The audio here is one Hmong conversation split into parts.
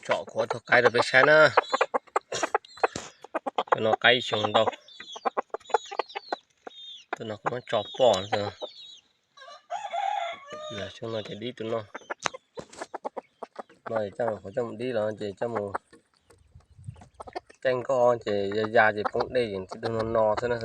tsom kuv ob tug qaib rau peb saib na. Cov no qaib xyoo ntau. Tus no kuv muab tso pom. Xyoo no ces dib tus no. No ces coj mus, qhov coj mus dib los ces coj mus caij nkoj ces ya ya ces poob dej ces tib tug no no xwb na.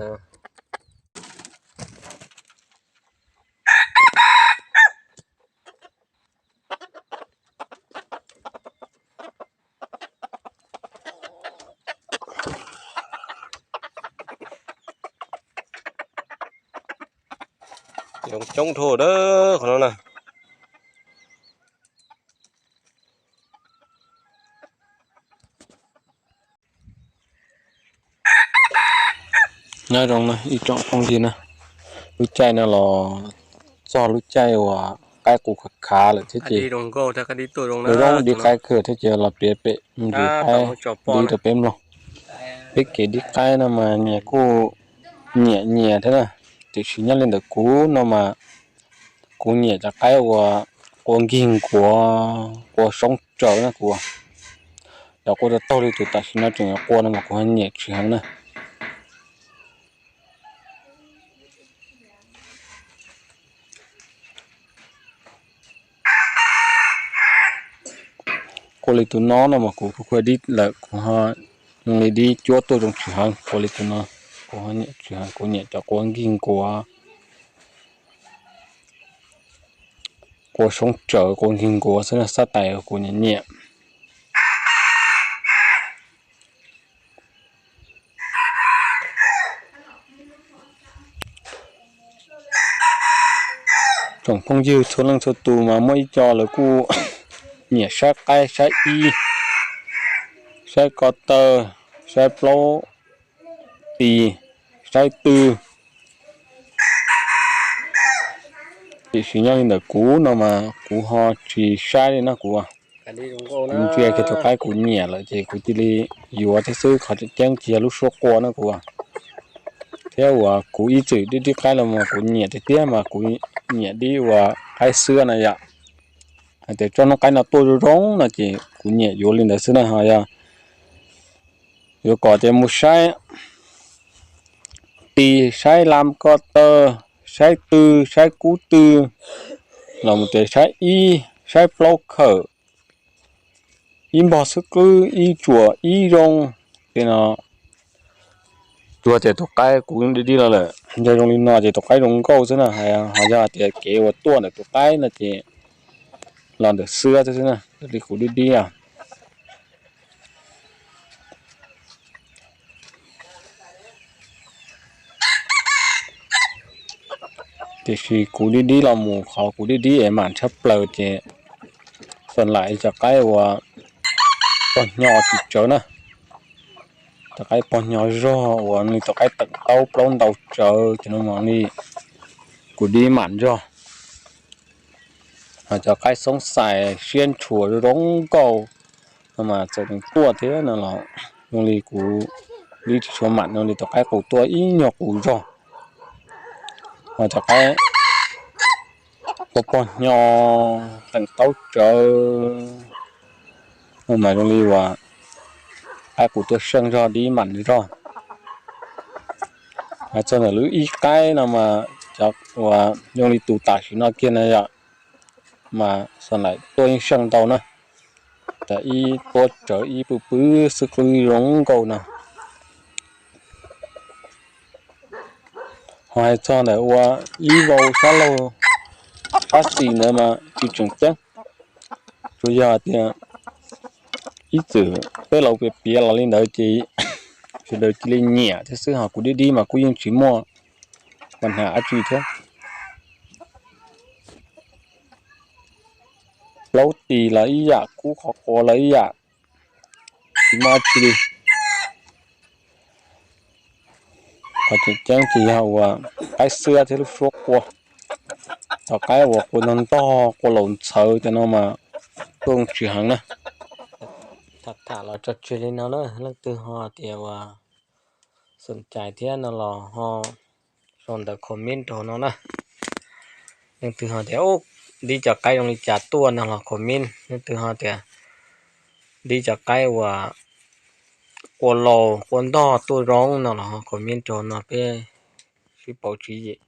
Zoo coob dhau qhov no na. Nyob zoo na ib tsoom phooj ywg na, lub caij no los txog lub caij uas qaib qus khav khav lawm thiab ces zoo dib qaib kawg thiab ces los piav pem ntsis qaib dib rau peb mloog. Peb kev dib qaib no mas nyias kuj nyiam nyias thiab na, tiam sis nyob li ntawm kuv no mas kuv nyiam cov qaib uas qua nkig nkuav, qua soob tsaws na kuv. Cov qua tau taug li tus tam sim no tseem yuav qua no mas kuv ho nyiam tsis heev na. Qua li tus no no mas kuv kuj dib lawm, kuv ho zoo li dib cuab tuaj zoo tsis heev. Qua li tus no kuv ho nyiam tsis heev, kuv nyiam cov qua nkig nkuav, qua soob tsaws, qua nkig nkuav xwb na, xab tais kuv nyiam nyiam. Tsoom phooj ywg txhua leej txhua tus mas muaj ib co lawv kuj nyiam saib qaib, saib ib, saib ko taw, saib plaub tis, saib tw. Tiam sis nyob li ntawm kuv no mas kuv ho tsis saib li no kuv. Kuv ntsia kiag tus qaib kuv nyiam lawm ces kuv cia li yuav thiab xwb, qhov tseem ceeb tsis yog lub suab qua no kuv. Thiab uas kuv ib txwm dib dib qaib los mas kuv nyiam tiag tiag mas kuv nyiam dib uas qaib xwab na yom. Hais tias tsob noob qaib no tuaj zoo zoo no ces kuv nyiam yuav li ntawd xwb na. Ho yog yuav kom tias mus saib tis, saib lam ko taw, saib tw, saib kub tw, los mus tias saib ib, saib plaub khawm, ib npog xwb qwb, ib tsuam ib zoo, ces no tsuas tias tus qaib kuv dib dib los lawm, yog zoo li no ces tus qaib zoo nkauj xwb na. Ho yog tias kev uas tuaj ntawm tus qaib no ces los ntawm xwab xwb xwb na, li kuv dib dib. Tiam sis kuv dib dib los mus qhov kuv dib dib es mam tshaj plaws ces xas laim cov qaib uas pog hnyo tsis tsawv na. Cov qaib pog hnyo zog uas li tus qaib teem taub plaub ntau tsawv ces no mas li kuv dib mam zog. Ho cov qaib xoob xais siab ntshua zoo nkauj no mas txawm tuaj thiab no los zoo li kuv dib tsis tshua mam, zoo li tus qaib qus tuaj ib nyuag qus zog. Ho cov qaib pog pog hnyo teem taub tsawv no mas zoo li uas qaib qus tuaj seej zog dib mam zog. Hais txog ntawm lub ib qaib no mas cov uas zoo li tus tam sim no kiag na yom, mas xas laim tuaj yeej seej ntau na. Cov ib tuab tsawv ib pw pw xwb qwb zoo nkauj no. Ho hais txog ntawm ua ib vau sab laug sab xis ntawd mas tsis tseem ceeb, tsuas yog tias ib txwm peb laus piav piav los li ntawd ces sawv daws cia li nyiam thiab xwb, ho kuv dib dib mas kuj yeej tsis muaj pas nhas dab tsi thiab. Plaub tis los ib yam, kub qhov quav los ib yam, tsis muaj dab tsi li. Qhov tseem ceeb ces yog uas qaib xwab thiab lub suab qua. Cov qaib uas qua ntog ntog, qua laus ntxhawv cov no mas tuaj tsis heev na. Tham tham los tso tseg li no na, leej twg ho tias uas xom cai thiab no los ho sau ntawv comment rau no na. Leej twg ho tias dib cov qaib zoo li cas tuaj no los comment, leej twg ho tias dib cov qaib uas qua laus qua ntog tuaj zoo no los comment rau no peb sib pauv tswv yim.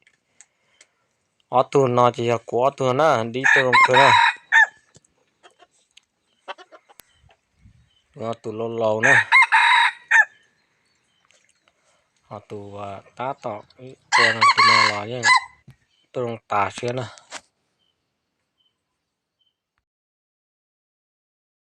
Ob tug no ces yog kuv ob tug na, dib tuaj zoo kawg na. Ob tug laus laus na. Ho tus tab tom qua no tus no los yeej tuaj zoo tas siab na.